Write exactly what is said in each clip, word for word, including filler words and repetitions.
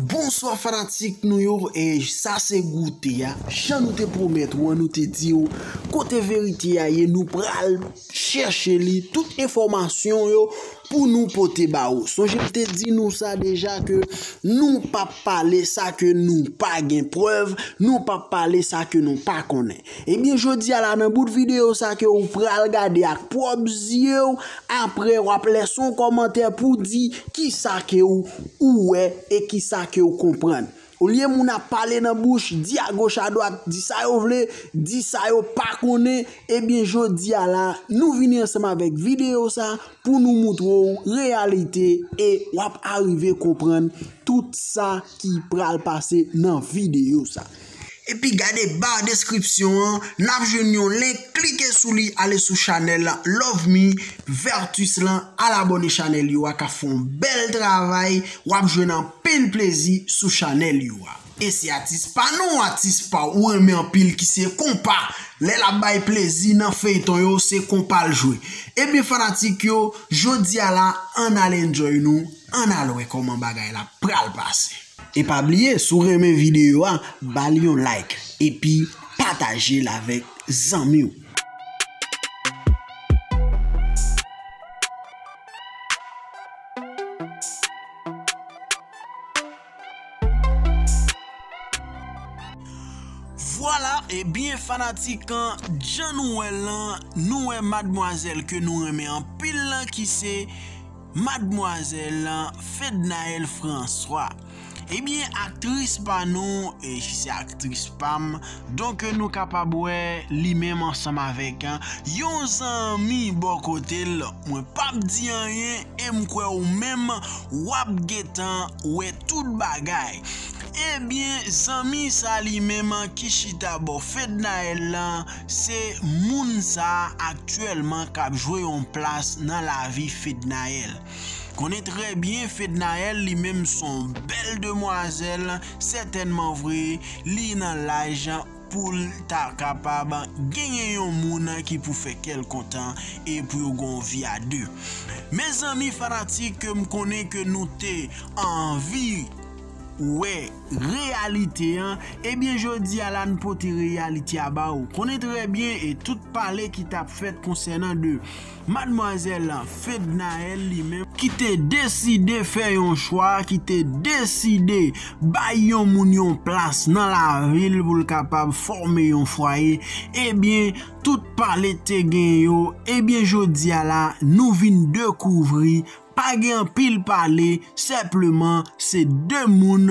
Bonswa fanatik nou yo, e sa se Goute a. Jan nou te pwomèt ou an, nou te di w kote verite a ye, nou pral chèche li, tout enfòmasyon yo pou nou pote ba ou. Sonje m te di nou sa deja ke nou p ap pale sa ke nou pa gen prèv, nou p ap pale sa ke nou pa konnen. Ebyen, jodi a la, nan bout videyo sa ke ou pral gade ak pwòp zye w, apre w ap lèse yon kòmantè pou di kisa ke ou, ou wè e kisa ke ou konprann. Olye moun ap pale nan bouch, di agoch adwat, di sa yo vle, di sa yo pa konnen, ebyen, jodi a la, nou vini ansanm avèk videyo sa pou nou moutre w reyalite e w ap arive konprann tout sa ki pral pase nan videyo sa. Epi gade ba deskripsyon an, n ap jwenn yon link, klike sou li, ale sou chanèl Love Me Vertus lan, al abòne chanèl yo a, k ap fè yon bèl travay, w ap jwenn anpil plezi sou chanèl yo a. E se atis pa nou, atis pa ou renmen anpil ki se Konpa. Lè l ap bay plezi nan feyton yo, se Konpa l jwe. Ebyen fanatik yo, jodi a la, ann al enjoy nou, ann al wè kòman bagay la pral pase. E pa bliye, si w renmen videyo a, ba l yon like, epi pataje l avèk zanmi w. Vwala, ebyen fanatik an, jan nou wè l lan, nou wè madmwazèl ke nou renmen anpil lan ki se madmwazèl Fednaelle François. Ebyen, aktris pa nou, e se aktris pa m, donk nou kapab wè li menm ansanm avèk yon zanmi bò kote l. Mwen p ap di anyen, e m kwè ou menm w ap gentan wè tout bagay. Ebyen, zanmi sa li menm ki chita bò Fednaelle lan, se moun sa aktyèlman k ap jwe yon plas nan lavi Fednaelle. Konnen trè byen, Fednaelle li menm se yon bèl demwazèl, sètènman vre, li nan laj pou l ta kapab genyen yon moun ki pou fè kè l kontan e pou yo gen yon vi a de. Mezanmi fanatik, ke m konnen ke nou te anvi wè reyalite an, ebyen jodi a la n pote reyalite a ba ou. Konnen trè byen e tout pale ki t ap fèt konsènan de madmwazèl Fednaelle li menm ki te deside fè yon chwa, ki te deside bay yon moun yon plas nan lavi l pou l kapab fòme yon fwaye. Ebyen, tout pale te gen yo, ebyen jodi a la, nou vin dekouvri, pa gen anpil pale, senpleman se de moun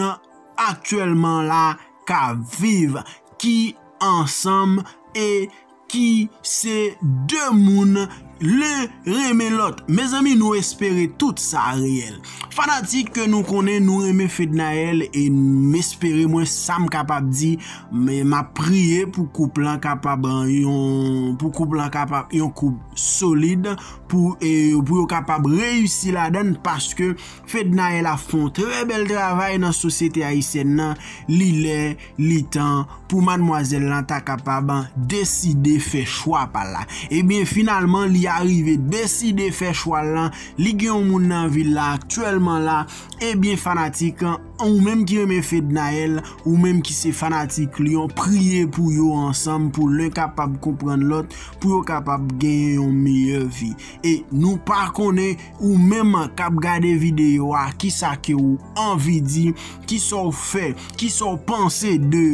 aktyèlman la k ap viv, ki ansanm e ki se de moun len renmen lòt. Mezanmi, nou espere tout sa reyèl. Fanatik ke nou konnen, nou renmen Fednaelle e m espere, mwen, sa m kapab di, men m ap priye pou koup lan kapab yon, pou koup lan kapab yon koup solid, pou, e, pou yo kapab reyisi ladan l, paske Fednaelle ap fè yon trè bèl travay nan sosyete ayisyèn nan. Li lè, li tan pou madmwazèl lan ta kapab deside fè chwa pa l la. Ebyen, finalman, li arive deside fè chwa l lan. Li gen yon moun nan vi l la aktyèlman la. Ebyen, fanatik, ou menm ki renmen Fednaelle, ou menm ki se fanatik li, yon priye pou yo ansanm, pou len kapab konprann lòt, pou yo kapab genyen yon meyè vi. E nou pa konnen ou menm k ap gade videyo a, kisa ke ou anvi di, kisa w fè, kisa w panse de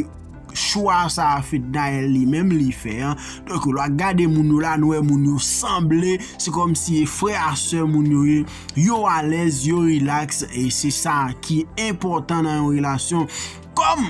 chwa sa a Fednaelle li menm li fè an. Donk, lè w ap gade moun yo la, nou wè moun yo sanble, se kòmsi e frè a sè moun yo ye. Yo alèz, yo rilaks, e se sa ki enpòtan nan yon relasyon. Kòm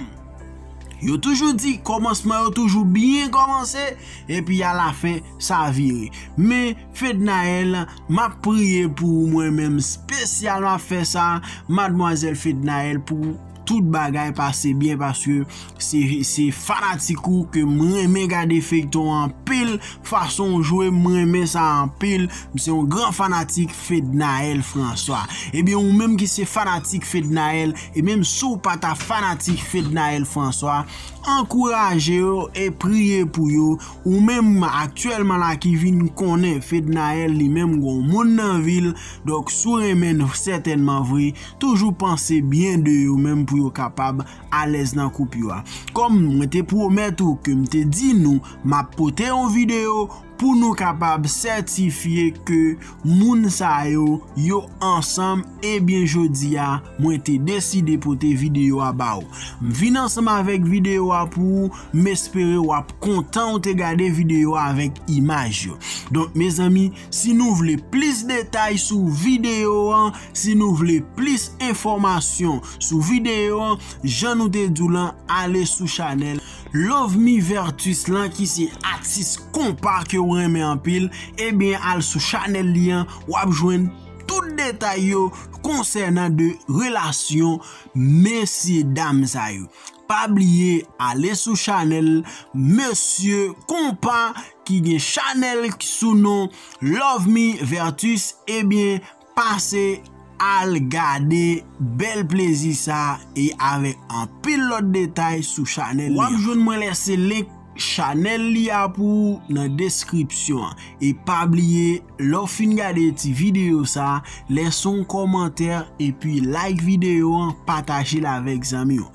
yo toujou di, kòmansman yo toujou byen kòmanse, epi alafen, sa vire. Men, Fednaelle, m ap priye pou ou, mwen menm, espesyal, m ap fè sa, madmwazèl Fednaelle, pou tout bagay pase byen, paske se, se fanatik ou ke m renmen gade feyton an anpil, fason w jwe, m renmen sa anpil, m se yon gran fanatik Fednaelle François. Ebyen, ou menm ki se fanatik Fednaelle, e menm si w pa ta fanatik Fednaelle François, ankouraje yo e priye pou yo. Ou menm aktyèlman la ki vin konnen Fednaelle li menm gon moun nan vi l, donk si w renmen l sètènman vre, toujou panse byen de yo menm pou yo kapab alèz nan koup yo a. Kòm mwen te pwomèt ou ke m te di nou, m ap pote yon videyo pou nou kapab sètifye ke moun sa yo, yo ansanm, ebyen jodi a, mwen te deside pote videyo a ba ou. M vin ansanm avèk videyo a pou ou, m espere w ap kontan ou te gade videyo a avèk imaj yo. Donk, mezanmi, si nou vle plis detay sou videyo an, si nou vle plis enfòmasyon sou videyo an, jan nou te di w lan, ale sou chanèl Love Me Vertus lan, ki se atis konpa ke w renmen anpil, ebyen al sou chanèl li an, w ap jwenn tout detay yo konsènan de relasyon mesye dam sa yo. Pa bliye ale sou chanèl mesye konpa ki gen chanèl sou non Love Me Vertus, ebyen pase al gade bèl plezi sa e avèk anpil lòt detay sou chanèl li an. W ap jwenn mwen lèse link chanèl li a pou ou nan deskripsyon an. E pa bliye, lè w fin gade ti videyo sa, lèse yon kòmantè epi like videyo an, pataje l avèk zanmi w.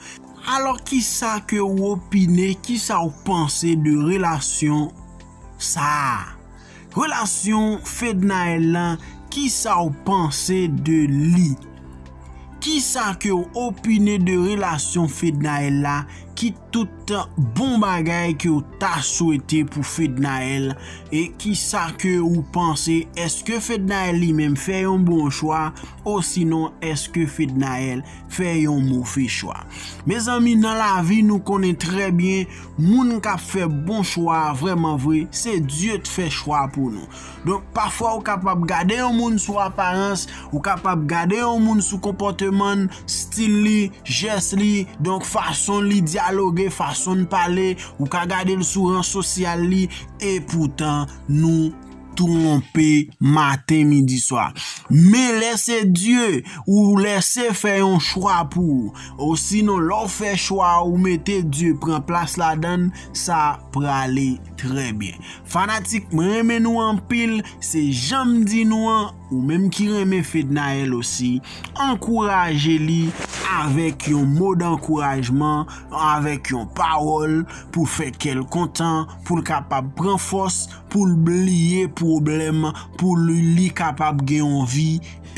Alò, kisa ke w opine, kisa w panse de relasyon sa a? Relasyon Fednaelle lan, kisa w panse de li? Kisa ke w opine de relasyon Fednaelle la? Ki tout bon bagay ke w ta swete pou Fednaelle? E kisa ke w panse? Èske Fednaelle li menm fè yon bon chwa? Osinon, èske Fednaelle fè yon move chwa? Mezanmi, nan lavi, nou konnen trè byen, moun k ap fè bon chwa a vrèman vre, se Dye t fè chwa pou nou. Donk, pafwa, ou kapab gade yon moun sou aparans, ou kapab gade yon moun sou konpòteman l, stil li, jès li, donk, fason li dyaloge, fason l pale, ou ka gade l sou ran sosyal li, epoutan, nou twonpe maten, midi, swa. Men lè se Dye, ou lèse fè yon chwa pou ou, osinon lè w fè chwa a, ou mete Dye pran plas ladan l, sa prale trè byen. Fanatik, mwen renmen nou anpil, se jan m di nou an, ou menm ki renmen Fednaelle osi, ankouraje li avèk yon mo dankourajman, avèk yon pawòl pou fè kè l kontan, pou l kapab pran fòs, pou l bliye pwoblèm, pou li, li kapab gen yon vi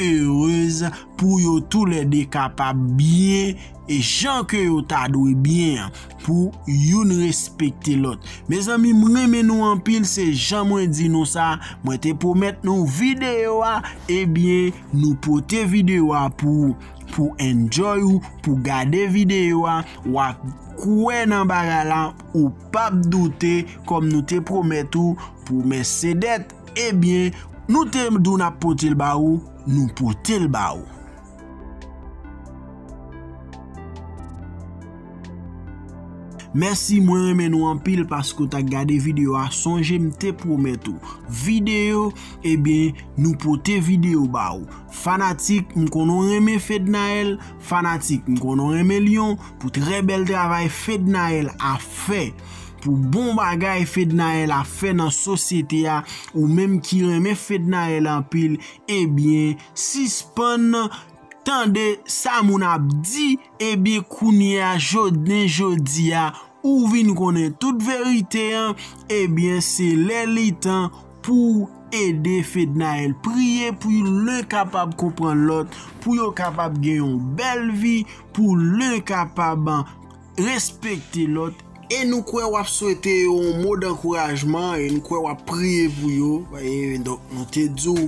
erez, pou yo toulède kapab byen, e jan ke yo ta dwe byen an, pou youn respekte lòt. Mezanmi, m renmen nou anpil, se jan mwen di nou sa, mwen te pwomèt nou videyo a, ebyen, nou pote videyo a pou ou, pou enjoy ou, pou gade videyo a, w ap kwè nan bagay la, ou p ap doute, kòm nou te pwomèt ou, pwomès se dèt, ebyen, nou te di w n ap pote l ba ou, nou pote l ba ou. Mèsi, mwen renmen nou anpil paske w t ap gade videyo a. Sonje m te pwomèt ou videyo, ebyen, nou pote videyo ba ou. Fanatik, m konnen w renmen Fednaelle, fanatik, m konnen w renmen Lyon, pou trè bèl travay Fednaelle ap fè, pou bon bagay Fednaelle ap fè nan sosyete a, ou menm ki renmen Fednaelle anpil, ebyen, sispann tande sa moun ap di, ebyen, kounye a, jounen jodi a, ou vin konnen tout verite an, ebyen, se lè li tan pou w ede Fednaelle. Priye pou youn kapab konprann lòt, pou yo kapab gen yon bèl vi, pou youn kapab respekte lòt, E nou kwè w ap swete yo yon mo dankourajman, e nou kwè w ap priye pou yo. E donk, nou te di w,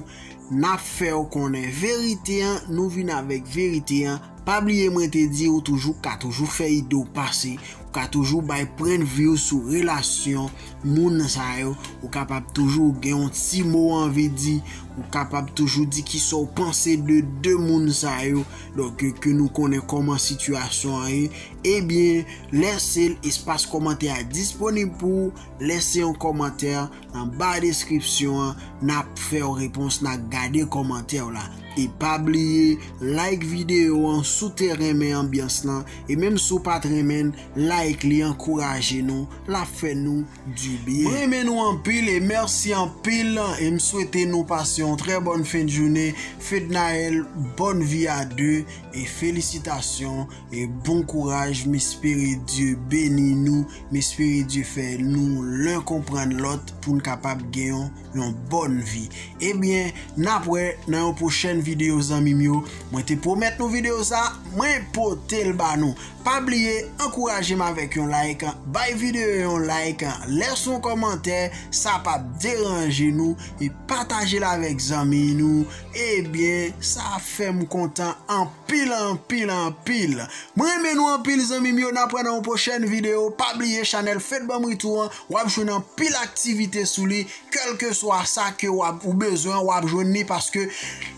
n ap fè w konnen verite an, nou vin avèk verite an. Pa bliye mwen te di w toujou ka toujou fè ide w pase, ou ka toujou bay pwennvi w sou relasyon moun sa yo, ou kapab toujou gen yon ti mo anvi di, ou kapab toujou di kisa w panse de de moun sa yo, donk ke nou konnen kòman sitiyasyon an ye, ebyen, lèse l espas kòmantè a disponib pou ou, lèse yon kòmantè, anba deskripsyon an, n ap fè w repons, n ap gade kòmantè w la. E pa bliye, like videyo an si w te renmen anbyans lan, e menm si w pa t renmen l, like li, ankouraje nou, l ap fè nou di byen. Mwen renmen nou anpil e mèsi anpil, e m swete nou pase yon trè bòn fen de jounen, Fednaelle, bòn vi a de, e felisitasyon. E bon kouraj, m espere Dye beni nou, m espere Dye fè nou len konprann lòt pou n kapab gen yon, yon bòn vi. Ebyen, n ap wè nan yon pwochèn videyo, zanmi m yo. Mwen te pwomèt nou videyo sa, mwen pote l ba nou. Pa bliye, ankouraje m avèk yon like, bay videyo yon like, lèse yon kòmantè, sa p ap deranje nou, e pataje l avèk zanmi nou. Ebyen, sa fè m kontan anpil, anpil, anpil. Mwen renmen nou anpil, zanmi m yo. N ap wè nan yon pwochèn videyo. Pa bliye, chanèl Fed Banm Ri Tou an, w ap jwenn anpil aktivite sou li. Kèlkeswa sa ke w ap, ou bezwen, w ap jwenn li, paske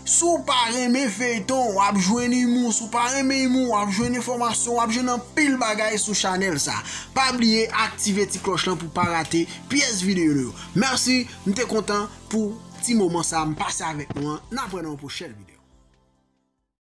si w pa renmen feyton, w ap jwenn imou. Si w pa renmen imou, w ap jwenn enfòmasyon, w ap jwenn anpil bagay sou chanèl sa. Pa bliye aktive ti klòch lan pou w pa rate pyès videyo nou yo. Mèsi, m te kontan pou ti moman sa a m pase avèk nou an. N ap wè nan yon pwochèn videyo.